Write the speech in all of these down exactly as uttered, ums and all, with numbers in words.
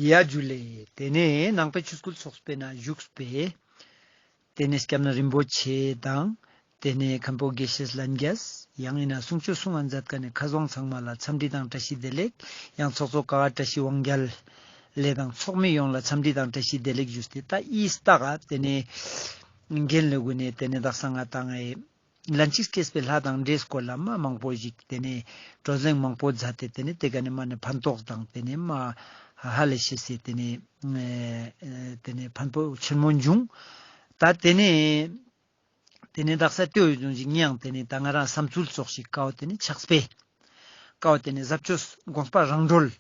ཡ་ཇུ་ལེ། ཏེ་ནེ་ནང་པའི་ཆོས་སྐུལ་ཚོགས་པའི་ནང་བཞུགས་པའི་ཏེ་ནེ་སྐྱབས་གནས་རིན་པོ་ཆེ་དང་ཏེ་ནེ་མཁན་པོ་དགེ་བཤེས་ལྷན་རྒྱས་ཡང་ཨིན་ན་གསུང་ཆོས་གསུང་ང་མཛད་མཁན་ནི་མཁས་དབང་ཚང་མ་ལ་འཚམས་འདྲི་དང་བཀྲ་ཤིས་བདེ་ལེགས། ཡང་ཚོགས་གཙོ་ཀ་བ་བཀྲ་ཤིས་དབང་རྒྱལ་ལེ་དང་ཚོགས་མི་ཡོངས་ལ་འཚམས་འདྲི་དང་བཀྲ་ཤིས་བདེ་ལེགས་ཞུས་ཏེ། ད་ཨི་སྟག་ག་ཏེ་ནེ་རྒན་ལེ་གུན་ནེ་ཏེ་ནེ་དག་ས་ང་ཏང་ཨེ་ལྷན་ཅིག་སྐྱེས་པའི་ལྷ་དང་འདྲེའི་སྐོར་ལ་མ་མང་པོ་ཞིག་ཏེ་ནེ་བགྲོ་གླེང་མང་པོ་མཛད་དེ་ཏེ་ནེ་ཏེ་ག་ནེ་མ་ནེ་ཕན་ཐོགས་དང་ཏེ་ནེ་མ་ཧ་ལས་ཤེས་སེ་ཏེ་ནེ་ཨེ་ཏེ་ནེ་ཕན་པོ་ཆེན་མོ་བྱུང་། ད་ཏེ་ནེ་ཏེ་ནེ་དག་ས་ཏེ་བོ་ཡོད་ཅུང་ཞིག་ངའང་ཏེ་ནེ་ད་ང་རང་བསམ་ཚུལ་ཙོགས་ཤིག་ཀའོ་ཏེ་ནེ་ཕྱག་དཔེ་ཀའོ་ཏེ་ནེ་ཟབ་ཆོས་དགོངས་པ་རང་གྲོལ་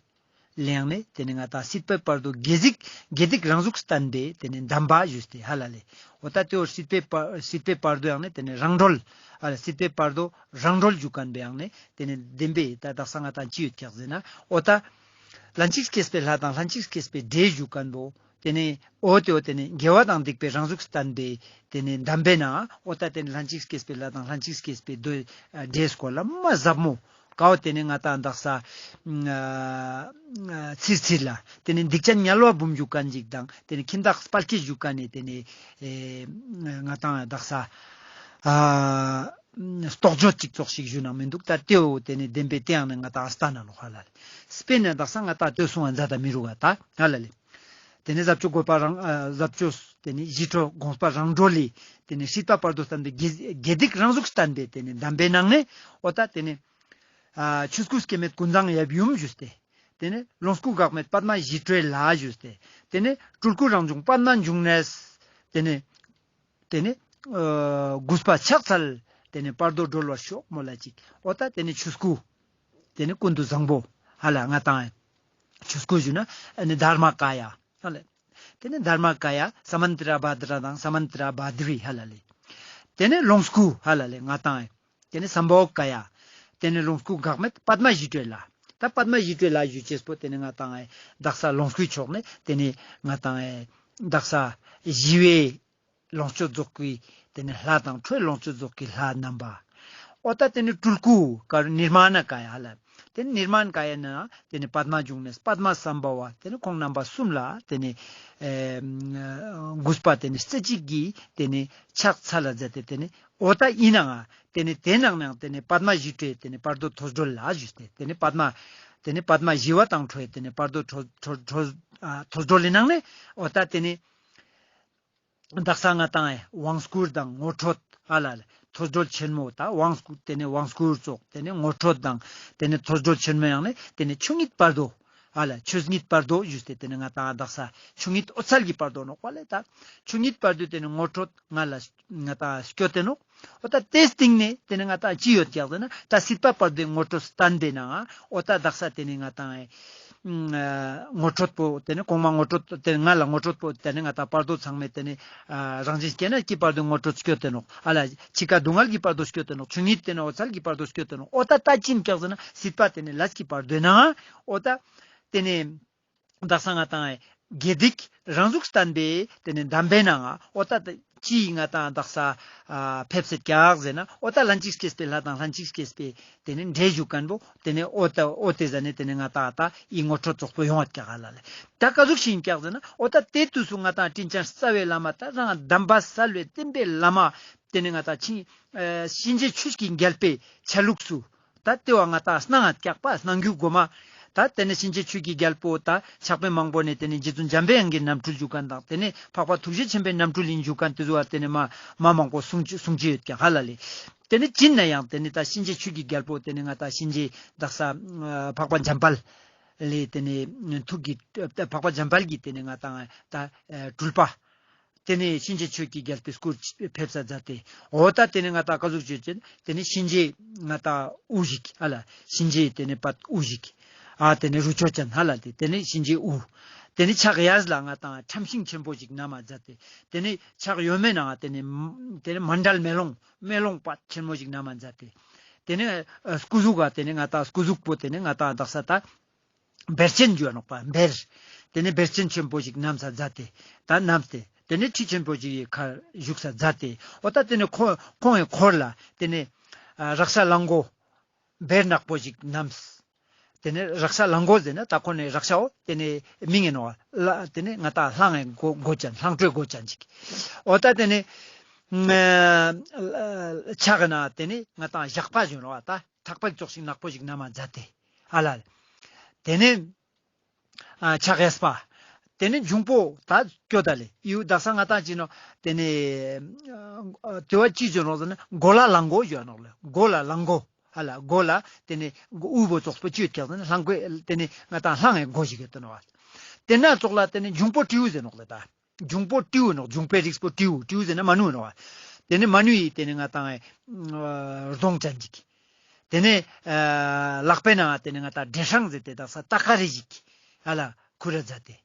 ལེ་ཡང་ནེ་ཏེ་ནེ་ང་ཏང་སྲིད་པའི་བར་དོ་དགེ་སྡིག་དགེ་སྡིག་རང་གཟུགས་བསྟན་པའི་ཏེ་ནེ་གདམས་པ་ཞུས་ཏེ་ཧ་ལ་ལེ། འོ་ད་ཏེ་བོ་སྲིད་པའི་བར་སྲིད་པའི་བར་དོ་ཡང་ནེ་ཏེ་ནེ་རང་གྲོལ་ཨ་ལ་སྲིད་པའི་བར་དོ་རང་གྲོལ་ཞུ་མཁན་པའི་ཡང་ནེ་ཏེ་ནེ་བདེན་པའི་ད་དག་ས་ང་ཏང་ཅི་ཡོད་ཀྱག་ཟེར་ན་འོ་ད་ལྷན་ཅིག་སྐྱེས་པའི་ལྷ་དང་ལྷན་ཅིག་སྐྱེས་པའི་འདྲེ་ཞུ་མཁན་པོ་ཏེ་ནེ་འོ་ཏེ་འོ་ཏེ་ནེ་དགེ་བ་དང་སྡིག་པའི་རང་གཟུགས་བསྟན་པའི་ཏེ་ནེ་གདམས་པའི་ནང་འོ་ད་ཏེ་ནེ་ལྷན་ཅིག་སྐྱེས་པའི་ལྷ་དང་ལྷན་ཅིག་སྐྱེས་པའི་འདྲེ་འདྲེའི་སྐོར་ལ་མ་ཟབ་མོ་ཀའོ་ཏེ་ནེ་ང་ཏང་དག་ས་ཨ་ཨ་ཚིར་ཚིར་ལ་ཏེ་ནེ་སྡིག་ཅན་དམྱལ་བ་འབུམ་ཞུ་མཁན་ཞིག་དང་ཏེ་ནེ་ཁྱིམ་བདག་དཔལ་སྐྱེས་ཞུ་མཁན་ནི་ཏེ་ནེ་ཨེ་ང་ཏང་དག་ས་ཨ་རྟོགས་བརྗོད་ཅིག་ཙོགས་ཤིག་ཞུ་ན་མི་འདུག་ད་ཏེ་བོ་ཏེ་ནེ་བདེན་པའི་ཏེ་ཡང་ནེ་ང་ཏང་ཨ་སྟན་ན་ནོག་ཧ་ལ་ལེ། དཔེར་ན་དག་ས་ང་ཏང་ལྟོས་སོང་ང་མཛད་ད་མི་རུག་ག་ད་ཧ་ལ་ལེ། ཏེ་ནེ་ཟབ་ཆོས་དགོངས་པ་རང་ཨ་ཟབ་ཆོས་ཏེ་ནེ་ཞི་ཁྲོ་དགོངས་པ་རང་གྲོལ་ལི་ཏེ་ནེ་སྲིད་པ་བར་དོ་བསྟན་པའི་དགེ་དགེ་སྡིག་རང་གཟུགས་བསྟན་པའི་ཏེ་ནེ་གདམས་པའི་ནང་ནེ་འོ་ད་ཏེ་ནེ་ཨ་ཆོས་སྐུ་སྐྱེ་མེད་ཀུན་བཟང་ཡབ་ཡུམ་ཞུས་ཏེ། ཏེ་ནེ་ལོངས་སྐུ་འགག་མེད་པདྨ་ཞི་ཁྲོའི་ལྷ་ཞུས་ཏེ། ཏེ་ནེ་སྤྲུལ་སྐུ་རང་བྱུང་པདྨ་འབྱུང་གནས། ཏེ་ནེ་ཏེ་ནེ་ཨ་གུས་པ་ཕྱག་འཚལ། ཏེ་ནེ་བར་དོ་སྒྲོལ་བར་ཤོག་མོལ་ལ་ཅིག་འོ་ད་ཏེ་ནེ་ཆོས་སྐུ་ཏེ་ནེ་ཀུན་ཏུ་བཟང་པོ་ཧ་ལ་ང་ཏང་ཆོས་སྐུ་ཞུ་ན་ཨ་ནི་དྷརྨ་ཀ་ཡ་ཧ་ལ། ཏེ་ནེ་དྷརྨ་ཀ་ཡ་ས་མནྟྲ་བྷ་དྲ་དང་ས་མནྟྲ་བྷ་དྲི་ཧ་ལ་ལེ། ཏེ་ནེ་ལོངས་སྐུ་ཧ་ལ་ལེ་ང་ཏང་ཨེ། ཏེ་ནེ་སམ་བྷ་ཝ་ཀ་ཡ། ཏེ་ནེ་ལོངས་སྐུ་འགག་མེད་པདྨ་ཞི་ཁྲོའི་ལྷ། ད་པདྨ་ཞི་ཁྲོའི་ལྷ་ཞུ་ཅེས་པོ་ཏེ་ནེ་ང་ཏང་ཨེ་དག་ས་ལོངས་སྐུའི་ཕྱོགས་ནེ་ཏེ་ནེ་ང་ཏང་ཨེ་དག་ས་ཞི་བའི་ལོངས་སྤྱོད་རྫོགས་སྐུའི་ཏེ་ནེ་ལྷ་དང་ཁྲོ་བོའི་ལོངས་སྤྱོད་རྫོགས་སྐུའི་ལྷ་རྣམ་པ། འོ་ད་ཏེ་ནེ་སྤྲུལ་སྐུ་ཀ་རུ་ནིར་མ་ཎ་ཀ་ཡ་ཧ་ལ། ཏེ་ནེ་ནིར་མ་ཎ་ཀ་ཡ་ན་ཏེ་ནེ་པདྨ་འབྱུང་གནས་པདྨ་སམ་བྷ་ཝ་ཏེ་ནེ་ཁོང་རྣམ་པ་གསུམ་ལ་ཏེ་ནེ་ཨེ་གུས་པ་ཏེ་ནེ་རྩེ་གཅིག་གི་ཏེ་ནེ་ཕྱག་འཚལ་ལ་མཛད་དེ་ཏེ་ནེ་འོ་ད་ཨིན་ནའང་ཏེ་ནེ་ཏེ་ནང་ནའང་ཏེ་ནེ་པདྨ་ཞི་ཁྲོའི་ཏེ་ནེ་བར་དོ་ཐོས་གྲོལ་ལ་ཞུས་ཏེ་ཏེ་ནེ་པདྨ་ཏེ་ནེ་པདྨ་ཞི་བ་དང་ཁྲོ་བོའི་ཏེ་ནེ་བར་དོ་ཐོས་ཐོས་ཐོས་ཨ་ཐོས་གྲོལ་ལི་ནང་ནེ་འོ་ད་ཏེ་ནེ་དག་ས་ང་ཏང་ཨེ་དབང་བསྐུར་དང་ངོ་སྤྲོད་ཧ་ལ་ལེ་ཐོས་གྲོལ་ཆེན་མོ་ད་དབང་བསྐུར་ཏེ་ནེ་དབང་བསྐུར་ཙོགས་ཏེ་ནེ་ངོ་སྤྲོད་དང་ཏེ་ནེ་ཐོས་གྲོལ་ཆེན་མོ་ཡང་ནེ་ཏེ་ནེ་ཆོས་ཉིད་བར་དོ་ཧ་ལ་ཆོས་ཉིད་བར་དོ་ཞུས་ཏེ་ཏེ་ནེ་ང་ཏང་དག་ས་ཆོས་ཉིད་འོད་གསལ་གྱི་བར་དོ་ནོག་པ་ལེ། ད་ཆོས་ཉིད་བར་དོའི་ཏེ་ནེ་ངོ་སྤྲོད་ང་ལ་ང་ཏང་སྐྱོད་དེ་ནོག་འོ་ད་ཏེའི་སྟེང་ནེ་ཏེ་ནེ་ང་ཏང་ཅི་ཡོད་ཀྱག་ཟེར་ན་ད་སྲིད་པ་བར་དོའི་ངོ་སྤྲོད་བསྟན་པའི་ནང་འོ་ད་དག་ས་ཏེ་ནེ་ང་ཏང་ཨེ་ངོ་སྤྲོད་པོ་ཏེ་ནེ་གོང་མ་ངོ་སྤྲོད་ཏེ་ནེ་ང་ལ་ངོ་སྤྲོད་པོ་ཏེ་ནེ་ང་ཏང་བར་དོ་ཚང་མའི་ཏེ་ནེ་ཨ་རང་བཞིན་སྐྱེ་གནས་ཀྱི་བར་དོའི་ངོ་སྤྲོད་སྐྱོད་དེ་ནོག་ཧ་ལ་འཆི་ཁ་སྡུག་བསྔལ་གྱི་བར་དོ་སྐྱོད་དེ་ནོག་ཆོས་ཉིད་ཏེ་ནེ་འོད་གསལ་གྱི་བར་དོ་སྐྱོད་དེ་ནོག་འོ་ད་ད་ཅི་ཡིན་ཀྱག་ཟེར་ན་སྲིད་པ་ཏེ་ནེ་ལས་ཀྱི་བར་དོའི་ནང་འོ་ད་ཏེ་ནེ་དག་ས་ང་ཏང་ཨེ་དགེ་སྡིག་རང་གཟུགས་བསྟན་པའི་ཏེ་ནེ་གདམས་པའི་ནང་འོ་ད་ཅི་ང་ཏང་དག་ས་ཨ་ཕེབས་སེ་ཀྱག་ཟེར་ན་འོ་ད་ལྷན་ཅིག་སྐྱེས་པའི་ལྷ་དང་ལྷན་ཅིག་སྐྱེས་པའི་ཏེ་ནེ་འདྲེ་ཞུ་མཁན་པོ་ཏེ་ནེ་འོ་ད་འོ་ཏེ་ཟ་ནེ་ཏེ་ནེ་ང་ཏང་ད་ཨི་ངོ་སྤྲོད་ཙོགས་པོ་ཡོང་བ་ཀྱག་ཧ་ལ་ལེ། ད་ཀ་ཟུག་ཤིག་ཡིན་ཀྱག་ཟེར་ན་འོ་ད་ཏེ་དུས་སུ་ང་ཏང་དྲིན་ཅན་རྩ་བའི་བླ་མ་ད་རང་གདམས་པ་སལ་བའི་བསྟན་པའི་བླ་མ་ཏེ་ནེ་ང་ཏང་ཕྱིན་ཨེ་གཤིན་རྗེ་ཆོས་ཀྱི་རྒྱལ་པོའི་ཆ་ལུགས་སུ་ད་ཏེ་བོ་ང་ཏང་གནང་ང་ཀྱག་པ་གནང་རྒྱུ་གོ་མ། ད་ཏེ་ནེ་གཤིན་རྗེ་ཆོས་ཀྱི་རྒྱལ་པོ་ད་ཕྱག་དཔེ་མང་པོ་ནེ་ཏེ་ནེ་རྗེ་བཙུན་འཇམ་པའི་དབྱངས་ཀྱི་རྣམ་འཕྲུལ་ཞུ་མཁན་དང་ཏེ་ནེ་འཕགས་པ་ཐུགས་རྗེ་ཆེན་པོའི་རྣམ་འཕྲུལ་ཡིན་ཞུ་མཁན་ཏེ་ཟུག་པ་ཏེ་ནེ་མ་མ་མང་པོ་གསུང་གསུང་ཅེས་ཡོད་ཀྱག་ཧ་ལ་ལེ། ཏེ་ནེ་ཅི་ཡིན་ན་ཡང་ཏེ་ནེ་ད་གཤིན་རྗེ་ཆོས་ཀྱི་རྒྱལ་པོ་ཏེ་ནེ་ང་ཏང་གཤིན་རྗེ་དག་ས་འཕགས་པ་འཇམ་དཔལ་ལེ་ཏེ་ནེ་ཐུགས་ཀྱི་འཕགས་པ་འཇམ་དཔལ་གྱི་ཏེ་ནེ་ང་ཏང་ད་སྤྲུལ་པ། ཏེ་ནེ་གཤིན་རྗེ་ཆོས་ཀྱི་རྒྱལ་པོའི་སྐུར་ཕེབས་ས་མཛད་དེ། འོ་ད་ཏེ་ནེ་ང་ཏང་ཀ་ཟུག་ཅོས་ཅན་ཏེ་ནེ་གཤིན་རྗེ་ང་ཏང་དབུ་ཞིག་ཧ་ལ་གཤིན་རྗེ་ཏེ་ནེ་པད་དབུ་ཞིག་ཨ་ཏེ་ནེ་རུ་ཅོ་ཅན་ཧ་ལ་ཏེ་ཏེ་ནེ་གཤིན་རྗེ་དབུ། ཏེ་ནེ་ཕྱག་གཡས་ལ་ང་ཏང་ཁྲམ་ཤིང་ཆེན་པོ་ཞིག་བསྣམས་མཛད་དེ། ཏེ་ནེ་ཕྱག་གཡོན་མའི་ནང་ཏེ་ནེ་ཏེ་ནེ་མཎྜལ་མེ་ལོང་མེ་ལོང་པད་ཆེན་མོ་ཞིག་བསྣམས་མཛད་དེ། ཏེ་ནེ་ཨ་སྐུ་གཟུགས་ག་ཏེ་ནེ་ང་ཏང་སྐུ་གཟུགས་པོ་ཏེ་ནེ་ང་ཏང་དག་ས་ད། བེར་ཆེན་ཞུ་བ་ནོག་པ་བེར། ཏེ་ནེ་བེར་ཆེན་ཆེན་པོ་ཞིག་བསྣམས་ས་མཛད་དེ། ད་བསྣམས་ཏེ། ཏེ་ནེ་ཁྲི་ཆེན་པོ་ཞིག་གི་ཁར་བཞུགས་ས་མཛད་དེ། འོ་ད་ཏེ་ནེ་ཁོ་ཁོང་གི་འཁོར་ལ་ཏེ་ནེ་ཨ་རཀྵ་གླང་མགོ་བེར་ནག་པོ་ཞིག་བསྣམས། ཏེ་ནེ་རཀ་ཤ་ལང་གོ་ཟེར་ན་ད་ཁོ་ནེ་རཀ་ཤའོ་ཏེ་ནེ་མིང་ཨིན་ནོག་ལ། ཏེ་ནེ་ང་ཏང་ལང་ངི་གོ་གོ་ཅན་ལང་སྤྲོད་གོ་ཅན་ཅིག་འོ་ད་ཏེ་ནེ་ཕྱག་གི་ནང་ཏེ་ནེ་ང་ཏང་ཞགས་པ་ཞུ་ནོག་ད་ཕྲག་པ་ཙོགས་ཤིག་ནག་པོ་ཞིག་ན་མ་མཛད་དེ་ཧ་ལ་ལེ། ཏེ་ནེ་ཨ་ཕྱག་གཡས་པ། ཏེ་ནེ་འབྱུང་པོ་ད་སྐྱོད་ད་ལེ་ཡུ་དག་ས་ང་ཏང་ཅི་ནོག་ཏེ་ནེ་ཨ་ཏེ་བོ་ཅི་ཞུ་ནོག་ཟེར་ན་གོ་ལ་ལང་གོ་ཞུ་ནོག་ལེ། གོ་ལ་ལང་གོ་ཧ་ལ་གོ་ལ་ཏེ་ནེ་དབུལ་པོ་ཙོགས་པོ་ཅི་ཡོད་ཀྱག་ཟེར་ན་ལང་གོ་ཏེ་ནེ་ང་ཏང་ལང་ངི་གོ་ཞིག་ཡོད་དེ་ནོག་པ། ཏེ་ན་ཙོགས་ལ་ཏེ་ནེ་འབྱུང་པོ་སྤྲེའུ་ཟེར་ནོག་ལེ་ད། འབྱུང་པོ་སྤྲེའུ་ནོག་འབྱུང་པོའི་རིགས་པོ་སྤྲེའུ་སྤྲེའུ་ཟེར་ན་མ་ནུ་ནོག་པ། ཏེ་ནེ་མ་ནུ་ཡི་ཏེ་ནེ་ང་ཏང་ཨ་གདོང་ཅན་ཅིག་ཏེ་ནེ་ཨ་ལག་པའི་ནང་ཏེ་ནེ་ང་ཏང་འདྲེ་སྲང་ཟེར་ཏེ་དག་ས་ཏ་ཀ་རི་ཞིག་ཧ་ལ་ཁུར་ར་མཛད་དེ།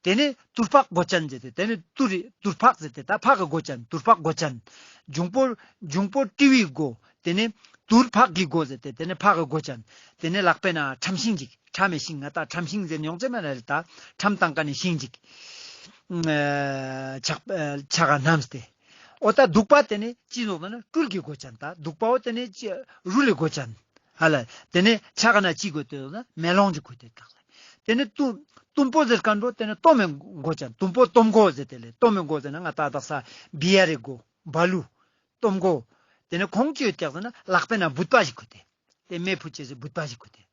ཏེ་ནེ་ཏུར་ཕག་གོ་ཅན་ཟེར་ཏེ་ཏེ་ནེ་ཏུར་ཏུར་ཕག་ཟེར་ཏེ་ད་ཕག་གི་གོ་ཅན་ཏུར་ཕག་གོ་ཅན། འབྱུང་པོ་འབྱུང་པོ་སྤྲེའུའི་གོ་ཏེ་ནེ་ཏུར་ཕག་གི་གོ་ཟེར་ཏེ་ཏེ་ནེ་ཕག་གི་གོ་ཅན། ཏེ་ནེ་ལག་པའི་ནང་ཁྲམ་ཤིང་ཅིག་ཁྲམ་མི་ཤིང་ང་ཏང་ཁྲམ་ཤིང་ཟེར་མྱོང་ཙེ་མ་ན་ལེ་ད་ཁྲམ་བཏང་ཀ་ནེ་ཤིང་ཅིག་ཨ་ཕྱག་ཨ་ཕྱག་ག་བསྣམས་ཏེ། འོ་ད་བདུག་པ་ཏེ་ནེ་ཅི་ནོག་ཟེར་ན་སྦྲུལ་གྱི་གོ་ཅན་ད་བདུག་པའོ་ཏེ་ནེ་ཅི་རུལ་ལི་གོ་ཅན། ཧ་ལ་ཏེ་ནེ་ཕྱག་ག་ན་ཅི་གོ་ཏེ་ཡོད་ན་མེ་ལོང་གི་གོ་ཏེ་ཀག་ལེ། ཏེ་ནེ་གཏུམ་གཏུམ་པོ་ཟེར་ཁན་བོ་ཏེ་ནེ་གཏུམ་མོའི་གོ་ཅན་གཏུམ་པོ་གཏུམ་གོ་ཟེར་ཏེ་ལེ་གཏུམ་མོའི་གོ་ཟེར་ན་ང་ཏང་དག་ས་བི་ཡ་རི་གོ་བ་ལུ་གཏུམ་གོ། ཏེ་ནེ་ཁོང་ཅི་ཡོད་ཀྱག་ཟེར་ན་ལག་པའི་ནང་བུད་པ་ཞིག་གོ་ཏེ། ཏེ་མེ་ཕུ་ཅེས་སི་བུད་པ་ཞིག་གོ་ཏེ།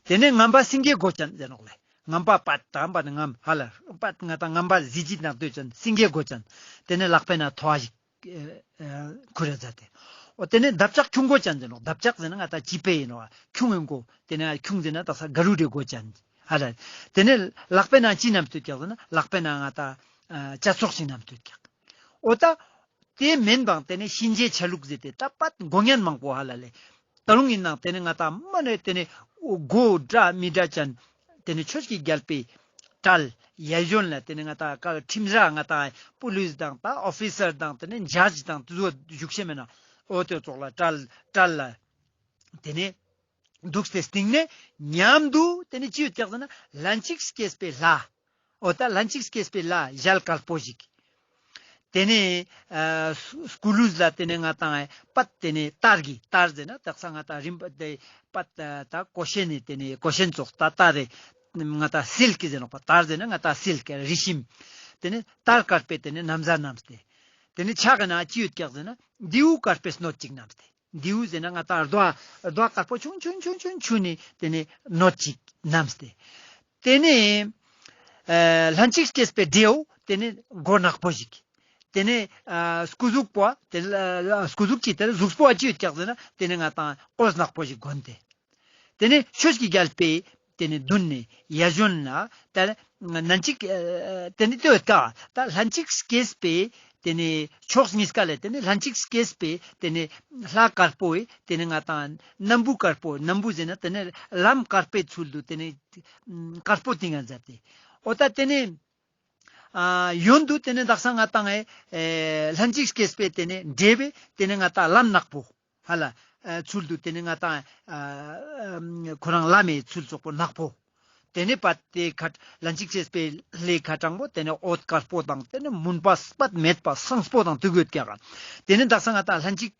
ཏེ་ནེ་ངམ་པ་སེང་གེའི་གོ་ཅན་ཟེར་ནོག་ལེ། ངམ་པ་པད་དང་པད་ངམ་ཧ་ལ་པད་ང་ཏང་ངམ་པ་གཟི་བརྗིད་ནང་སྡོད་ཅན་སེང་གེའི་གོ་ཅན། ཏེ་ནེ་ལག་པའི་ནང་ཐོ་བ་ཞིག་ཨ་ཁུར་ར་མཛད་དེ། འོ་ཏེ་ནེ་འདབ་ཆགས་ཁྱུང་གོ་ཅན་ཟེར་ནོག་འདབ་ཆགས་ཟེར་ན་ང་ཏང་བྱིས་པའི་ཨིན་ནོག་ཁྱུང་ཨིན་གོ། ཏེ་ནེ་ཁྱུང་ཟེར་ན་དག་ས་ག་རུ་ཌའི་གོ་ཅན་ཧ་ལ། ཏེ་ནེ་ལག་པའི་ནང་ཅི་བསྣམས་ཏེ་ཡོད་ཀྱག་ཟེར་ན་ལག་པའི་ནང་ང་ཏང་ཨ་ལྕགས་སོག་ཅིག་བསྣམས་ཏེ་ཡོད་ཀྱག་འོ་ད་ཏེ་མེན་པ་ཏེ་ནེ་གཤིན་རྗེའི་ཆ་ལུགས་ཟེར་ཏེ་ད་པད་མགོ་བརྙན་མང་པོ་ཧ་ལ་ལེ། ད་རུང་ཨིན་ནའང་ཏེ་ནེ་ང་ཏང་མ་ནེ་ཏེ་ནེ་གོ་འདྲ་མི་འདྲ་ཅན་ཏེ་ནེ་ཆོས་ཀྱི་རྒྱལ་པོའི་གྲལ་ཡ་གཞོན་ལ་ཏེ་ནེ་ང་ཏང་ཁྲིམས་ར་ང་ཏང་པུ་ལིས་དང་ད་ཨོ་ཕི་སར་དང་ཏེ་ནེ་ཇཇ་དང་ཏེ་ཚོ་བཞུགས་ཤེས་མེད་ན་འོ་ཏེ་ཙོགས་ལ་གྲལ་གྲལ་ལ་ཏེ་ནེ་འདུག་སྟེ་སྟིང་ནེ་མཉམ་དུ་ཏེ་ནེ་ཅི་ཡོད་ཀྱག་ཟེར་ན་ལྷན་ཅིག་སྐྱེས་པའི་ལྷ། འོ་ད་ལྷན་ཅིག་སྐྱེས་པའི་ལྷ་ཞལ་དཀར་པོ་ཞིག་ཏེ་ནེ་ཨ་སྐུ་ལུས་ལ་ཏེ་ནེ་ང་ཏང་པད་ཏེ་ནེ་དར་གྱི་དར་ཟེར་ན་དག་ས་ང་ཏང་རིམ་པ་ཏེ་པད་ད་གོ་ཤེན་ནི་ཏེ་ནེ་གོ་ཤེན་ཙོགས་ད་དར་རེ་ང་ཏང་སིལ་ཀི་ཟེར་ནོག་པ་དར་ཟེར་ན་ང་ཏང་སིལ་ཀི་རི་ཤིམ། ཏེ་ནེ་དར་དཀར་པོའི་ཏེ་ནེ་ན་བཟའ་བསྣམས་ཏེ། ཏེ་ནེ་ཕྱག་གི་ནང་ཅི་ཡོད་ཀྱག་ཟེར་ན་མདེའུ་དཀར་པོའི་སྣོད་ཅིག་བསྣམས་ཏེ། མདེའུ་ཟེར་ན་ང་ཏང་རྡོ་རྡོ་དཀར་པོ་ཆུང་ཆུང་ཆུང་ཆུང་ཆུང་ནི་ཏེ་ནེ་སྣོད་ཅིག་བསྣམས་ཏེ། ཏེ་ནེ་ཨ་ལྷན་ཅིག་སྐྱེས་པའི་འདྲེའོ་ཏེ་ནེ་མགོ་ནག་པོ་ཞིག་ཏེ་ནེ་ཨ་སྐུ་གཟུགས་པོ་ཏེ་ནེ་ཨ་སྐུ་གཟུགས་ཅི་ཏེ་ནེ་གཟུགས་པོ་ཨ་ཅི་ཡོད་ཀྱག་ཟེར་ན་ཏེ་ནེ་ང་ཏང་གོས་ནག་པོ་ཞིག་གོན་ཏེ། ཏེ་ནེ་ཆོས་ཀྱི་རྒྱལ་པོའི་ཏེ་ནེ་མདུན་ནེ་ཡ་གཞོན་ལ་ད་ལྷན་ཅིག་ཨ་ཏེ་ནེ་ལྟོས་ཀ་ད་ལྷན་ཅིག་སྐྱེས་པའི་ཏེ་ནེ་ཕྱོགས་གཉིས་ཀ་ལ་ཏེ་ནེ་ལྷན་ཅིག་སྐྱེས་པའི་ཏེ་ནེ་ལྷ་དཀར་པོའི་ཏེ་ནེ་ང་ཏང་སྣམ་བུ་དཀར་པོ་སྣམ་བུ་ཟེར་ན་ཏེ་ནེ་ལམ་དཀར་པོའི་ཚུལ་དུ་ཏེ་ནེ་དཀར་པོ་ཏིང་ང་མཛད་དེ། འོ་ད་ཏེ་ནེ་ཨ་གཡོན་དུ་ཏེ་ནེ་དག་ས་ང་ཏང་ཨེ་ལྷན་ཅིག་སྐྱེས་པའི་ཏེ་ནེ་འདྲེ་བའི་ཏེ་ནེ་ང་ཏང་ལམ་ནག་པོ་ཧ་ལ་ཨ་ཚུལ་དུ་ཏེ་ནེ་ང་ཏང་ཨ་ཁོ་རང་ལམ་མི་ཚུལ་ཙོགས་པོ་ནག་པོ། ཏེ་ནེ་པད་ཏེ་ཁ་ལྷན་ཅིག་སྐྱེས་པའི་ལྷའི་ཁ་དྲང་པོ་ཏེ་ནེ་འོད་དཀར་པོ་དང་ཏེ་ནེ་མུན་པ་པད་མེད་པ་སངས་པོ་དང་ཏེ་གོས་ཀྱག་ཏེ་ནེ་དག་ས་ང་ཏང་ལྷན་ཅིག་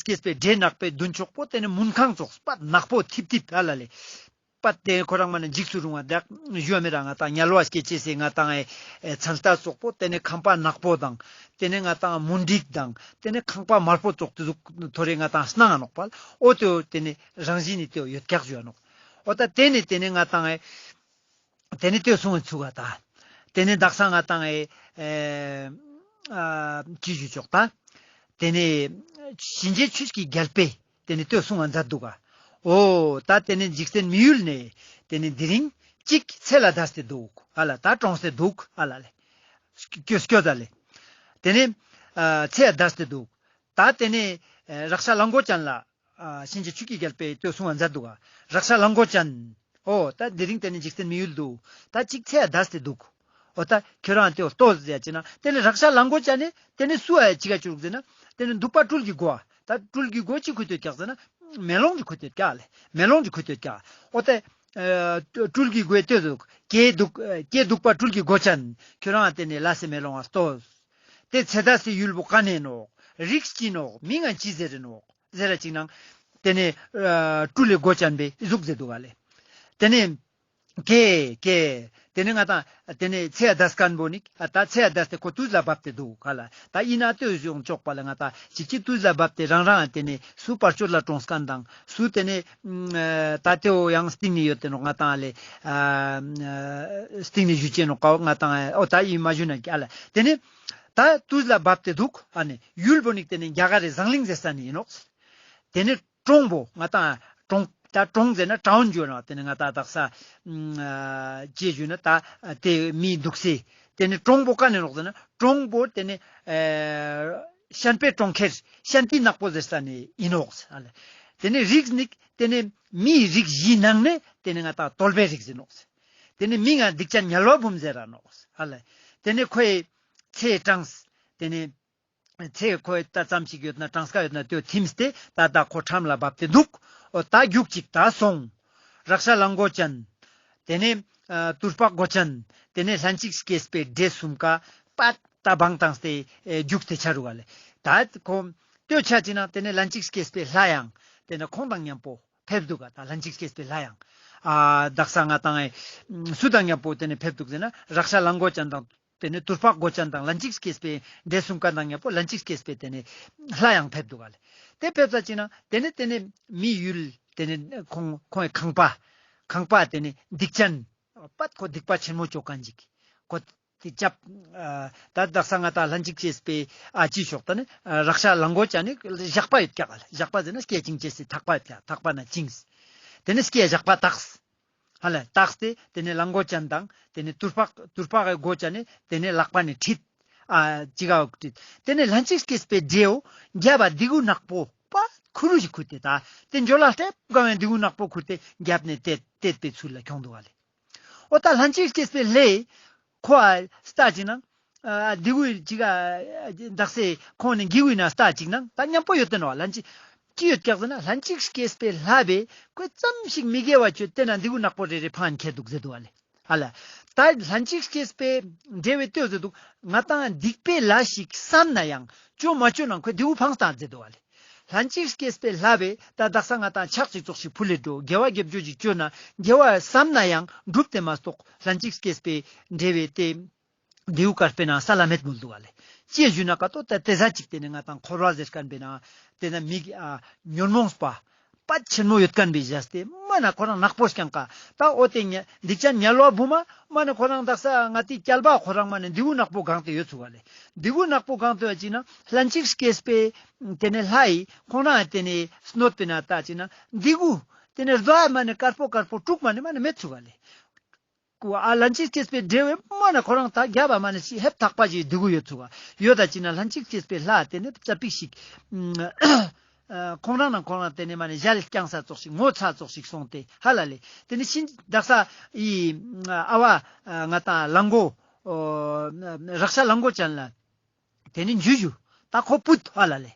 སྐྱེས་པའི་འདྲེ་ནག་པོའི་མདུན་ཕྱོགས་པོ་ཏེ་ནེ་མུན་ཁང་ཙོགས་པད་ནག་པོ་ཐིབ་ཐིབ་ཧ་ལ་ལེ། པད་ཏེ་ཁོ་རང་མ་ནེ་འཇིགས་སུ་རུང་བ་དག་ཞུ་བ་མེད་ར་ང་ཏང་དམྱལ་བ་སྐྱེ་ཅེས་སི་ང་ཏང་ཨེ་མཚན་རྟགས་ཙོགས་པོ་ཏེ་ནེ་ཁང་པ་ནག་པོ་དང་ཏེ་ནེ་ང་ཏང་མུན་དིག་དང་ཏེ་ནེ་ཁང་པ་དམར་པོ་ཙོགས་ཏེ་ཟུག་ཐོ་རེ་ང་ཏང་སྣང་ང་ནོག་པ། འོ་ཏེ་ཏེ་ནེ་རང་བཞིན་ནི་ཏེ་ཡོད་ཀྱག་ཞུ་བ་ནོག་འོ་ད་ཏེ་ནེ་ཏེ་ནེ་ང་ཏང་ཨེ་ཏེ་ནེ་ལྟོས་སོང་བའི་ཚུགས་ཀ་ད། ཏེ་ནེ་དག་ས་ང་ཏང་ཨེ་ཨེ་ཨ་ཅི་ཞུ་ཆོག་ད། ཏེ་ནེ་གཤིན་རྗེ་ཆོས་ཀྱི་རྒྱལ་པོས་ཏེ་ནེ་ལྟོས་སོང་བ་མཛད་འདུག་ག་འོ་ད་ཏེ་ནེ་འཇིག་རྟེན་མི་ཡུལ་ནེ་ཏེ་ནེ་དེ་རིང་གཅིག་ཚེ་ལ་འདས་ཏེ་འདུག་ཧ་ལ་ད་གྲོངས་ཏེ་འདུག་ཧ་ལ་ལེ། སྐྱོ་སྐྱོ་ད་ལེ། ཏེ་ནེ་ཨ་ཚེ་ལ་འདས་ཏེ་འདུག་ད་ཏེ་ནེ་ཨ་རཀ་ཤ་གླང་གོ་ཅན་ལ་ཨ་གཤིན་རྗེ་ཆོས་ཀྱི་རྒྱལ་པོས་ལྟོས་སོང་བ་མཛད་འདུག་ག་རཀ་ཤ་གླང་གོ་ཅན། འོ་ད་དེ་རིང་ཏེ་ནེ་འཇིག་རྟེན་མི་ཡུལ་དུ་ད་གཅིག་ཚེ་ལ་འདས་ཏེ་འདུག་འོ་ད་ཁྱོད་རང་ཏེ་ལྟོས་ཟེར་ཅེ་ན་ཏེ་ནེ་རཀ་ཤ་གླང་གོ་ཅན་ནི་ཏེ་ནེ་སུ་ཨ་ཅི་ག་བཅུག་ཟེར་ན་ཏེ་ནེ་གདུག་པ་སྦྲུལ་གྱི་མགོ་ཨ་ད་སྦྲུལ་གྱི་མགོ་ཅི་ཁུར་ཏེ་ཡོད་ཀྱག་ཟེར་ན་མེ་ལོང་ཅིག་ཁུར་ཏེ་ཡོད་ཀྱག་ལེ། མེ་ལོང་ཅིག་ཁུར་ཏེ་ཡོད་ཀྱག་འོ་ད་ཨ་སྦྲུལ་གྱི་མགོས་ལྟོས་ཟེར་ཀྱེ་གདུག་ཀྱེ་གདུག་པ་སྦྲུལ་གྱི་མགོ་ཅན་ཁྱོད་རང་ཏེ་ནེ་ལ་སེ་མེ་ལོང་ང་ལྟོས། ཏེ་ཚེ་འདས་སི་ཡུལ་པོ་ཀ་ནེ་ནོག་རིགས་ཅི་ནོག་མིང་ང་ཅི་ཟེར་རེ་ནོག་ཟེར་ར་ཅིག་ནང་ ཏེ་ནེ་ཨ་སྤྲུལ་ལེ་གོ་ཅན་བེ་ཟུག་ཟེར་དུག་ག་ལེ། ཏེ་ནེ་ཀེ་ཀེ་ཏེ་ནེ་ང་ཏང་ཏེ་ནེ་ཚེ་ཡ་དས་ཁན་བོ་ནི་ཨ་ད་ཚེ་ཡ་དས་ཏེ་ཁོ་ཏུས་ལ་བབས་ཏེ་དུག་ག་ལེ། ད་ཨིན་ན་ཏེ་ཡོང་ཆོག་པ་ལེ། ང་ཏང་ཅིག་ཅིག་ཏུས་ལ་བབས་ཏེ་རང་རང་ཏེ་ནེ་སུ་བར་ཆད་ལ་གྲོངས་ཁན་དང་སུ་ཏེ་ནེ་ཨ་ད་ཏེ་བོ་ཡང་སྟིང་ནེ་ཡོད་དེ་ནོག། ང་ཏང་ལེ་ཨ་སྟིང་ནེ་ཞུ་ཅེས་ནོག་ཀ་བོ། ང་ཏང་ཨ་འོ་ད་ཨིན་མ་ཞུ་ན་ཀ་ལེ། ཏེ་ནེ་ད་ཏུས་ལ་བབས་ཏེ་དུག། ཨ་ནི་ཡུལ་བོ་ནི་ཏེ་ནེ་རྒྱ་གར་རི་ཟངས་གླིང་ཟེར་ས་ནེ་ཨིན་ནོག། ཏེ་ནེ་གྲོང་བོ་ང་ཏང་གྲོང་ད་གྲོང་ཟེར་ན་ཊའུན་ཞུ་ན་ཏེ་ནེ་ང་ཏང་དག་ས་ཨ་ཅི་ཞུ་ན་ད་ཏེ་མི་དུག་སེ། ཏེ་ནེ་གྲོང་བོ་ཀ་ནེ་ནོག་ཟེར་ན་གྲོང་བོ་ཏེ་ནེ་ཨ་ཤན་པའི་གྲོང་ཁྱེར་ཤན་ཏི་ནག་པོ་ཟེར་ས་ནེ་ཨིན་ནོག་ཟེར་ལེ། ཏེ་ནེ་རིགས་ནི་ཏེ་ནེ་མིའི་རིགས་བཞིའི་ནང་ནེ་ཏེ་ནེ་ང་ཏང་གདོལ་པའི་རིགས་ཨིན་ནོག་ཟེར། ཏེ་ནེ་མིང་ང་སྡིག་ཅན་དམྱལ་བ་འབུམ་ཟེར་ར་ནོག་ཟེར་ལེ། ཏེ་ནེ་ཁོའི་ཚེ་གྲངས་ཏེ་ནེ་ཚེ་ཁོའི་ད་ཙམ་ཞིག་ཡོད་ན་གྲངས་ཀ་ཡོད་ན་ཏེ་ཐིམས་ཏེ་ད་ད་ཁོ་ཁྲམ་ལ་བབས་ཏེ་དུག། འོ་ད་རྒྱུག་ཅིག་ད་སོང་། རཀྵ་ལང་གོ་ཅན། ཏེ་ནེ་ཨ་ཏུར་པག་གོ་ཅན། ཏེ་ནེ་ལྷན་ཅིག་སྐྱེས་པའི་འདྲེ་གསུམ་ཀ་པད་ད་བང་བཏང་སྟེ་ཨེ་རྒྱུགས་ཏེ་ཆ་རུག་ག་ལེ། ད་ཁོ་ཏེ་ཆ་ཅིག་ན་ཏེ་ནེ་ལྷན་ཅིག་སྐྱེས་པའི་ལྷ་ཡང་ཏེ་ནེ་ཁོང་དང་མཉམ་པོ་ཕེབས་དུག་ག། ད་ལྷན་ཅིག་སྐྱེས་པའི་ལྷ་ཡང་ཨ་དག་ས་ང་ཏང་ཨེ་སུ་དང་མཉམ་པོ་ཏེ་ནེ་ཕེབས་དུག་ཟེར་ན་རཀྵ་ལང་གོ་ཅན་དང་ཏེ་ནེ་ཏུར་པག་གོ་ཅན་དང་ལྷན་ཅིག་སྐྱེས་པའི་འདྲེ་གསུམ་ཀ་དང་མཉམ་པོ་ལྷན་ཅིག་སྐྱེས་པའི་ཏེ་ནེ་ལྷ་ཡང་ཕེབས་དུག་ག་ལེ། ཏེ་ཕེབས་ས་ཅིག་ན་ཏེ་ནེ་ཏེ་ནེ་མི་ཡུལ་ཏེ་ནེ་ཁོང་ཁོང་ངི་ཁང་པ་ཁང་པ་ཏེ་ནེ་སྡིག་ཅན་པད་ཁོ་སྡིག་པ་ཆེན་མོ་ཅོ་ཁན་ཅིག་ཁོ་ཏེ་ཅབ་ཨ་ད་དག་ས་ང་ཏང་ལྷན་ཅིག་སྐྱེས་པའི་ཨ་ཅི་ཤོག་ད་ནི་ཨ་རཀྵ་ལང་གོ་ཅན་ནི་ཞགས་པ་ཡོད་ཀྱག་ག་ལེ། ཞགས་པ་ཟེར་ན་སྐེ་བཅིངས་ཅེས་སི་ཐག་པ་ཡོད་ཀྱག། ཐག་པ་ན་བཅིངས། ཏེ་ནེ་སྐེ་ཞགས་པ་བཏགས། ཧ་ལ་བཏགས་ཏེ་ཏེ་ནེ་ལང་གོ་ཅན་དང་ཏེ་ནེ་ཏུར་པག་ཏུར་པག་གི་གོ་ཅན་ནི་ཏེ་ནེ་ལག་པ་ནེ་ཁྲིད། ཨ་ཅི་ག་བོ་ཁྲིད། ཏེ་ནེ་ལྷན་ཅིག་སྐྱེས་པའི་འདྲེའོ་རྒྱབ་བ་ལྡེ་གུ་ནག་པོ་པ་ཁུ་རུ་ཞིག་ཁུར་ཏེ་ད་ཏེ་འཇོ་ལ་ལྟེབ་གང་བའི་ལྡེ་གུ་ནག་པོ་ཁུར་ཏེ་རྒྱབ་ནེ་ཏེ་ཏེ་པའི་ཚུལ་ལ་ཁྱོང་དུག་ག་ལེ། འོ་ད་ལྷན་ཅིག་སྐྱེས་པའི་ལྷའི་ཁོ་ཨ་ལྟ་ཅིག་ན་ཨ་ལྡེ་གུ་ཅིག་ག་དག་སེ་ཁོང་ནི་གི་གུ་ན་ལྟ་ཅིག་ན་ད་མཉམ་པོ་ཡོད་དེ་ནོ། ལྷན་ཅིག་ཅི་ཡོད་ཀྱག་ཟེར་ན་ལྷན་ཅིག་སྐྱེས་པའི་ལྷ་བེ་ཁོས་ཙམ་ཞིག་མི་དགེ་བ་ཅོས་ཏེ་ན་ལྡེ་གུ་ནག་པོ་རེ་རེ་ཕང་ཁྱེར་དུག་ཟེར་དུག་ག་ལེ། ཧ་ལ་ད་ལྷན་ཅིག་སྐྱེས་པའི་འདྲེ་བེ་ལྟོས་ཟེར་དུག། ང་ཏང་སྡིག་པའི་ལས་ཤིག་བསམ་ན་ཡང་ཅོ་མ་ཅོ་ན་ཁོས་ལྡེ་གུ་ཕང་སྟེ་ཟེར་དུག་ག་ལེ། ལྷན་ཅིག་སྐྱེས་པའི་ལྷ་བེ་ད་དག་ས་ང་ཏང་ཕྱག་ཅིག་ཙོགས་ཤིག་ཕུལ་ལེ་འགྲོ། དགེ་བ་དགེ་སྦྱོར་ཅིག་ཅོ་ན་དགེ་བ་བསམ་ན་ཡང་འགྲུབ་སྟེ་མ་གཏོགས་ལྷན་ཅིག་སྐྱེས་པའི་འདྲེ་བེ་ཏེ་ལྡེ་གུ་དཀར་པོའི་ནང་ས་ལ་མེད་མོལ་དུག་ག་ལེ། ཅི་ཞུ་ན་ཀ་ཏོ་ད་ཏེ་ཟ་ཅིག་ཏེ་ནེ་ང་ཏང་འཁོར་བ་ཟེར་ཁན་བེ་ན་ཏེ་ན་མི་ཨ་ཉོན་མོངས་པ་པད་ཆེན་མོ་ཡོད་ཁན་བེ་བཞག་སྟེ་མ་ན་ཁོ་རང་ནག་པོ་རྐྱང་ཀ་ད་འོ་ཏེ་ཉ་སྡིག་ཅན་དམྱལ་བ་བུ་མ་མ་ན་ཁོ་རང་དག་ས་ང་ཏི་སྐྱལ་པ་ཁོ་རང་མ་ན་ལྡེ་གུ་ནག་པོ་གང་ཏེ་ཡོད་ཚུག་ག་ལེ། ལྡེ་གུ་ནག་པོ་གང་ཏེ་ཡོད་ཅིག་ན་ལྷན་ཅིག་སྐྱེས་པའི་ཏེ་ནེ་ལྷ་ཡི་ཁོང་རང་ཏེ་ནེ་སྣོད་པེ་ན་ལྟ་ཅིག་ན་ལྡེ་གུ་ཏེ་ནེ་རྡོ་མ་ན་དཀར་པོ་དཀར་པོ་དྲུག་མ་ན་མ་ན་མེད་ཚུག་ག་ལེ། ཀུ་ཨ་ལྷན་ཅིག་སྐྱེས་པའི་འདྲེ་བེ་མ་ན་ཁོ་རང་ད་རྒྱབ་བ་མ་ན་ཤི་ཧེབ་ཐག་པ་ཞིག་ལྡེ་གུ་ཡོད་ཚུག་ག། ཡོད་ད་ཅིག་ན་ལྷན་ཅིག་སྐྱེས་པའི་ལྷ་ཏེ་ནེ་ཙ་པིག་ཞིག་ཨ་ཁོང་རང་ན་ཁོང་རང་ཏེ་ནེ་མ་ནེ་ཞལ་རྐྱང་ས་ཙོགས་ཤིག་ངོ་ཚ་ཙོགས་ཤིག་སོང་སྟེ་ཧ་ལ་ལེ། ཏེ་ནེ་ཤིན་དག་ས་ཡི་ཨ་བ་ང་ཏང་ལང་གོ་རཀྵ་ལང་གོ་ཅན་ལ་ཏེ་ནེ་འཇུ་ཞུ་ད་ཁོ་ཕུད་ཧ་ལ་ལེ།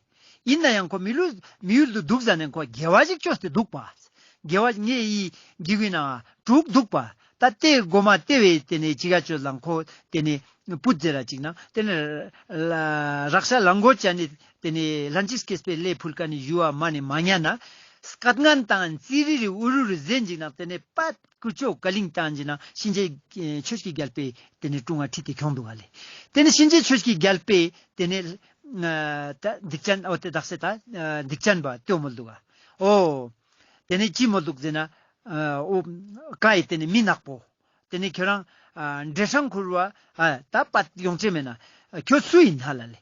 ཨིན་ན་ཡང་ཁོ་མི་ལུས་མི་ཡུལ་དུ་དུག་ཟ་ནེ་ཁོ་དགེ་བ་ཞིག་ཅོས་ཏེ་དུག་པ། དགེ་བ་ངེ་ཡི་གི་གུ་ན་དྲུག་དུག་པ། ད་ཏེ་གོ་མ་ཏེ་བེ་ཏེ་ནེ་ཅི་ག་ཅོས་ལང་ཁོ་ཏེ་ནེ་ཕུད་ཟེར་ར་ཅིག་ན་ཏེ་ནེ་རཀྵ་ལང་གོ་ཅན་ནི་ཏེ་ནེ་ལྷན་ཅིག་སྐྱེས་པའི་ལྷའི་ཕུལ་ཁན་ནི་ཞུ་བ་མ་ནེ་མ་ཉན་ན་སྐད་ངན་དང་ཙི་རི་རི་འུ་རུ་རུ་ཟེར་ཅིག་ན་ཏེ་ནེ་པད་ཀུ་ཅོ་ཀ་ལིང་བཏང་ཅིག་ན་གཤིན་རྗེ་ཆོས་ཀྱི་རྒྱལ་པོའི་ཏེ་ནེ་དྲུང་ང་ཁྲིད་དེ་ཁྱོང་དུག་ག་ལེ། ཏེ་ནེ་གཤིན་རྗེ་ཆོས་ཀྱི་རྒྱལ་པོའི་ཏེ་ནེ་ད་སྡིག་ཅན་འོ་ཏེ་དག་ས་ད་སྡིག་ཅན་པ་ལྟོས་མོལ་དུག་ག། འོ། ཏེ་ནེ་ཅི་མོལ་དུག་ཟེར་ན་འོ་ཀ་ཡི་ཏེ་ནེ་མི་ནག་པོ། ཏེ་ནེ་ཁྱོ་རང་འདྲེ་སྲང་ཁུར་བ་ད་པད་ཡོང་ཅེས་མེད་ན་ཁྱོ་སུ་ཨིན་ཧ་ལ་ལེ།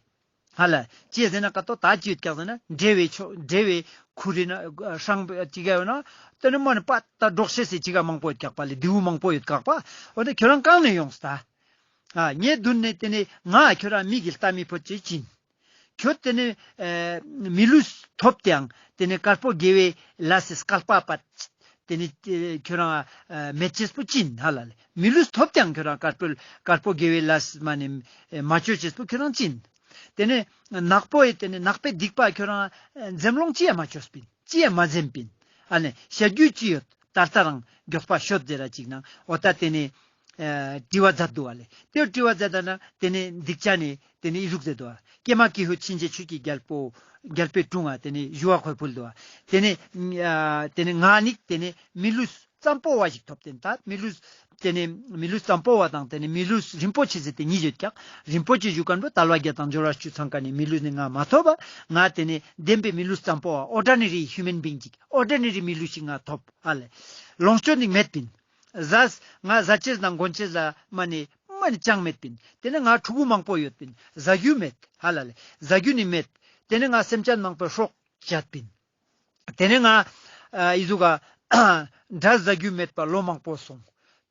ཧ་ལ་ཅི་ཟེར་ན་ཀ་ཏོ་ད་ཅི་ཡོད་ཀྱག་ཟེར་ན་འདྲེ་བེ་ཆོ་འདྲེ་བེ་ཁུར་རེ་ན་སྲང་ཅི་ག་ཡོད་ན་ཏེ་ནེ་མ་ནེ་པད་ད་འདྲོག་ཤེས་སི་ཅི་ག་མང་པོ་ཡོད་ཀྱག་པ་ལེ། ལྡེ་གུ་མང་པོ་ཡོད་ཀྱག་པ། འོ་ཏེ་ཁྱོ་རང་གང་ནེ་ཡོངས་ད། ཨ་ངའི་མདུན་ནེ་ཏེ་ནེ་ང་ཁྱོ་རང་མི་གི་ལྟ་མི་ཕོད་ཅེས་ཅིན། ཁྱོད་ཏེ་ནེ་ཨེ་མི་ལུས་ཐོབ་སྟེའང་ཏེ་ནེ་དཀར་པོ་དགེ་བའི་ལས་སི་སྐལ་པ་པད་ཏེ་ནེ་ཨེ་ཁྱོ་རང་ཨེ་མེད་ཅེས་པོ་ཅིན་ཧ་ལ་ལེ། མི་ལུས་ཐོབ་སྟེའང་ཁྱོ་རང་དཀར་པོ་དཀར་པོ་དགེ་བའི་ལས་མ་ནེ་ཨེ་མ་ཅོ་ཅེས་པོ་ཁྱོ་རང་ཅིན། ཏེ་ནེ་ནག་པོ་ཡི་ཏེ་ནེ་ནག་པོའི་སྡིག་པ་ཁྱོ་རང་ཨེ་འཛེམ་ལོང་ཅི་ཡང་མ་ཅོས་པིན། ཅི་ཡང་མ་འཛེམ་པིན། ཨ་ནེ་བཤད་རྒྱུ་ཅི་ཡོད། ད་ལྟ་རང་མགྱོགས་པ་ཤོད་ཟེར་ར་ཅིག་ན་འོ་ད་ཏེ་ནེ་ཨེ་དྲི་བ་མཛད་དུག་ག་ལེ། ཏེ་དྲི་བ་མཛད་ད་ན་ཏེ་ནེ་སྡིག་ཅན་ནི་ཏེ་ནེ་ཨི་ཟུག་ཟེར་དུག་ག། ཀྱེ་མ་ཀྱེ་ཧུད་གཤིན་རྗེ་ཆོས་ཀྱི་རྒྱལ་པོ། རྒྱལ་པོའི་དྲུང་ང་ཏེ་ནེ་ཞུ་བ་ཁོའི་ཕུལ་དུག་པ། ཏེ་ནེ་ཨ་ཏེ་ནེ་ང་ནི་ཏེ་ནེ་མི་ལུས་ཙམ་པོ་བ་ཞིག་ཐོབ་སྟེ་ད་མི་ལུས་ཏེ་ནེ་མི་ལུས་ཙམ་པོ་བ་དང་ཏེ་ནེ་མི་ལུས་རིན་པོ་ཆེ་ཟེར་ཏེ་ཉིས་ཡོད་ཀྱག། རིན་པོ་ཆེ་ཞུ་ཁན་བོ་དལ་བ་བརྒྱད་དང་འབྱོར་བ་བཅུ་ཚང་ཁན་ནི་མི་ལུས་ནི་ང་མ་ཐོབ་པ། ང་ཏེ་ནེ་བདེན་པའི་མི་ལུས་ཙམ་པོ་བ་ཨོར་ཌི་ནེ་རི་ཧིའུ་མན་བིང་ཅིག་ཨོར་ཌི་ནེ་རི་མི་ལུས་ཤིག་ང་ཐོབ་ཧ་ལེ། ལོངས་སྤྱོད་ནི་མེད་པིན། ཟས་ང་ཟ་ཅེས་དང་གོན་ཅེས་ལ་མ་ནེ་མ་ནེ་ཅང་མེད་པིན། ཏེ་ནེ་ང་ཕྲུ་གུ་མང་པོ་ཡོད་པིན། ཟ་རྒྱུ་མེད་ཧ་ལ་ལེ། ཟ་རྒྱུ་ནི་མེད། ཏེ་ནེ་ང་སེམས་ཅན་མང་པོའི་སྲོག་བཅད་པིན། ཏེ་ནེ་ང་ཨ་ཨི་ཟུག་ག་འབྲས་ཟ་རྒྱུ་མེད་པ་ལོ་མང་པོ་སོང་།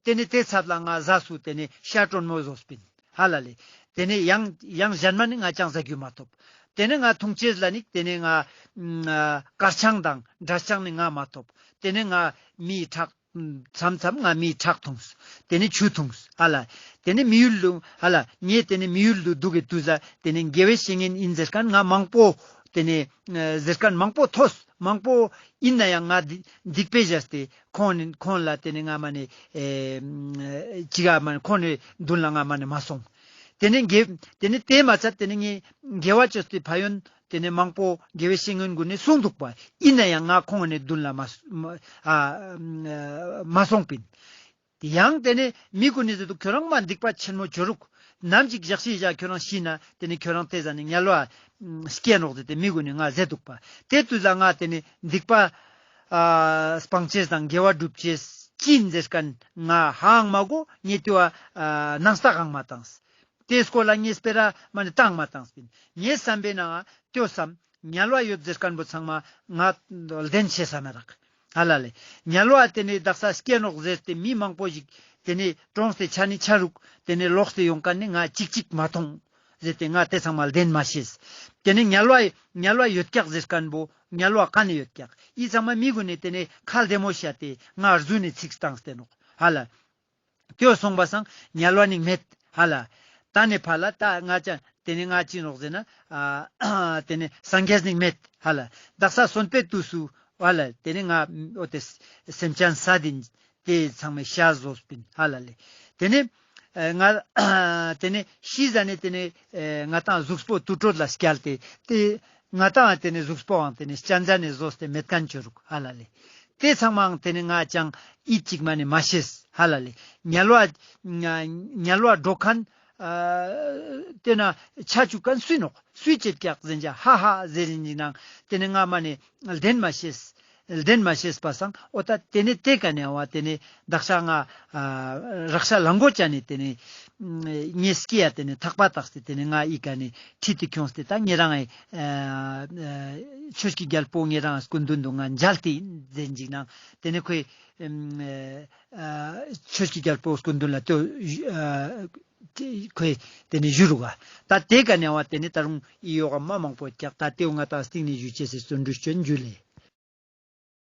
ཏེ་ནེ་ཏེ་ཚད་ལ་ང་ཟས་སུ་ཏེ་ནེ་ཤ་དྲོན་མོ་ཟོས་པིན་ཧ་ལ་ལེ། ཏེ་ནེ་ཡང་ཡང་ཞན་མ་ནི་ང་ཅང་ཟ་རྒྱུ་མ་ཐོབ། ཏེ་ནེ་ང་འཐུང་ཅེས་ལ་ནི་ཏེ་ནེ་ང་ཨ་དཀར་ཆང་དང་འབྲས་ཆང་ནི་ང་མ་ཐོབ། ཏེ་ནེ་ང་མིའི་ཁྲག་མཚམས་མཚམས་ང་མིའི་ཁྲག་འཐུངས། ཏེ་ནེ་ཆུ་འཐུངས་ཧ་ལ། ཏེ་ནེ་མི་ཡུལ་དུ་ཧ་ལ་ངས་ཏེ་ནེ་མི་ཡུལ་དུ་དུག་གི་དུས་ལ་ཏེ་ནེ་དགེ་བའི་བཤེས་གཉེན་ཨིན་ཟེར་ཁན་ང་མང་པོ་ཏེ་ནེ་ཨ་ཟེར་ཁན་མང་པོ་ཐོས། མང་པོ་ཨིན་ན་ཡང་ང་སྡིག་སྡིག་པའི་ཞག་སྟེ་ཁོང་ནི་ཁོང་ལ་ཏེ་ནེ་ང་མ་ནེ་ཨེ་ཅི་ག་མ་ནེ་ཁོང་ནི་མདུན་ལ་ང་མ་ནེ་མ་སོང་། ཏེ་ནེ་དགེ་ཏེ་ནེ་ཏེ་མ་ཚད་ཏེ་ནེ་ངས་དགེ་བ་ཅོས་ཏེ་ཕན་ཡོན་ཏེ་ནེ་མང་པོ་དགེ་བའི་བཤེས་གཉེན་གུན་ནི་གསུངས་དུག་པ། ཨིན་ན་ཡང་ང་ཁོང་ནི་མདུན་ལ་མ་མ་ཨ་མ་སོང་པིན། ཡང་ཏེ་ནེ་མི་གུན་ནི་ཟེར་དུག་ཁྱོ་རང་མ་སྡིག་པ་ཆེན་མོ་ཅོ་རུག། ནམ་ཞིག་ཞག་ཤི་ཞག་ཁྱོ་རང་ཤི་ན་ཏེ་ནེ་ཁྱོ་རང་ཏེ་ཟ་ནེ་དམྱལ་བ་སྐྱེ་ནོག་ཟེར་ཏེ་མི་གུན་ནི་ང་ཟེར་དུག་པ། ཏེ་དུས་ལ་ང་ཏེ་ནེ་སྡིག་པ་ཨ་སྤང་ཅེས་དང་དགེ་བ་སྒྲུབ་ཅེས་ཅི་ཨིན་ཟེར་ཁན་ང་ཧ་ཡང་མ་གོ། ངས་ཏེ་བོ་ཨ་སྣང་ས་གང་མ་ཏང་། ཏེ་སྐོར་ལ་ངས་སྤེ་ར་མ་ནེ་ཏང་མ་ཏང་སྤིན། ངས་སམ་པའི་ནང་ང་ཏེ་བོ་སམ། དམྱལ་བ་ཡོད་ཟེར་ཁན་བོ་ཚང་མ་ང་ལྡན་ཤེས་ས་མེད་རག་ཧ་ལ་ལེ། དམྱལ་བ་ཏེ་ནེ་དག་ས་སྐྱེ་ནོག་ཟེར་ཏེ་མི་མང་པོ་ཞིག་ཏེ་ནེ་གྲོངས་ཏེ་ཆ་ནི་ཆ་རུག། ཏེ་ནེ་ལོག་སྟེ་ཡོང་ཁན་ནི་ང་ཅིག་ཅིག་མ་ཐོང་ཟེར་ཏེ་ང་ཏེ་ཚང་མ་ལྡན་མ་ཤེས། ཏེ་ནེ་དམྱལ་བ་དམྱལ་བ་ཡོད་ཀྱག་ཟེར་ཁན་བོ་དམྱལ་བ་ཀ་ནེ་ཡོད་ཀྱག། ཨི་ཚང་མ་མི་གུན་ནི་ཏེ་ནེ་ཁ་ལྡེ་མོ་ཤད་དེ་ང་རྫུན་ནི་ཚིག་ཏང་སྟེ་ནོག་ཧ་ལ། ཏེ་བོ་སོང་པ་སང་དམྱལ་བ་ནི་མེད་ཧ་ལ། ད་ནེ་ཕར་ལ་ད་ང་ཅང་ཏེ་ནེ་ང་ཅི་ནོག་ཟེར་ན་ཨ་ཏེ་ནེ་སངས་རྒྱས་ནི་མེད་ཧ་ལ། དག་ས་གསོན་པའི་དུས་སུ་ཧ་ལ་ཏེ་ནེ་ང་འོ་ཏེ་སེམས་ཅན་ས་དེ་ཏེ་ཚང་མའི་ཤ་ཟོས་པིན་ཧ་ལ་ལེ། ཏེ་ནེ་ཨ་ང་ཏེ་ནེ་ཤི་ཟ་ནེ་ཏེ་ནེ་ཨ་ང་ཏང་གཟུགས་པོ་དུར་ཁྲོད་ལ་སྐྱལ་ཏེ་ཏེ་ང་ཏང་ཏེ་ནེ་གཟུགས་པོའང་ཏེ་ནེ་སྤྱན་ཟ་ནེ་ཟོས་ཏེ་མེད་ཁན་ཅོ་རུག་ཧ་ལ་ལེ། ཏེ་ཚང་མའང་ཏེ་ནེ་ང་ཅང་ཨིད་ཅིག་མ་ནེ་མ་ཤེས་ཧ་ལ་ལེ། དམྱལ་བ་དམྱལ་བ་འགྲོ་ཁན་ཨ་ཏེ་ན་ཆ་ཅུག་ཁན་སུ་ནོག་སུའི་ཅེད་ཀྱག་ཟེར་ན་ཧ་ཧ་ཟེར་ཨིན་ནང་ཏེ་ནེ་ང་མ་ནེ་ལྡན་མ་ཤེས། ལྡན་མ་ཤེས་པ་སང་འོ་ད་ཏེ་ནེ་ཏེ་ཀ་ནེ་བ་ཏེ་ནེ་དག་ས་ང་ཨ་རག་ཤ་ལང་གོ་ཅ་ནེ་ཏེ་ནེ་ངའི་སྐེ་ཡ་ཏེ་ནེ་ཐག་པ་བཏགས་ཏེ་ཏེ་ནེ་ང་ཨི་ཀ་ནེ་ཁྲིད་དེ་ཁྱོངས་ཏེ་ད་ཉེ་རང་ཨེ་ཨ་ཆོས་ཀྱི་རྒྱལ་པོ་ཉེ་རང་སྐུ་མདུན་དུ་ང་མཇལ་ཏེ་ཨིན་ཟེར་ཨིན་ནང་ཏེ་ནེ་ཁོས་ཨ་ཆོས་ཀྱི་རྒྱལ་པོ་སྐུ་མདུན་ལ་ཏེ་ཨ་ཁོས་ཏེ་ནེ་ཞུ་རུག་ག། ད་ཏེ་ཀ་ནེ་བ་ཏེ་ནེ་ད་རུང་ཨི་ཡོག་ག་མ་མང་པོ་ཀྱག། ད་ཏེ་བོ་ང་ཏང་སྟིང་ནེ་ཞུ་ཅེས་སི་བརྩོན་འགྲུས་ཅོ་ཨིན། ཇུ་ལེ།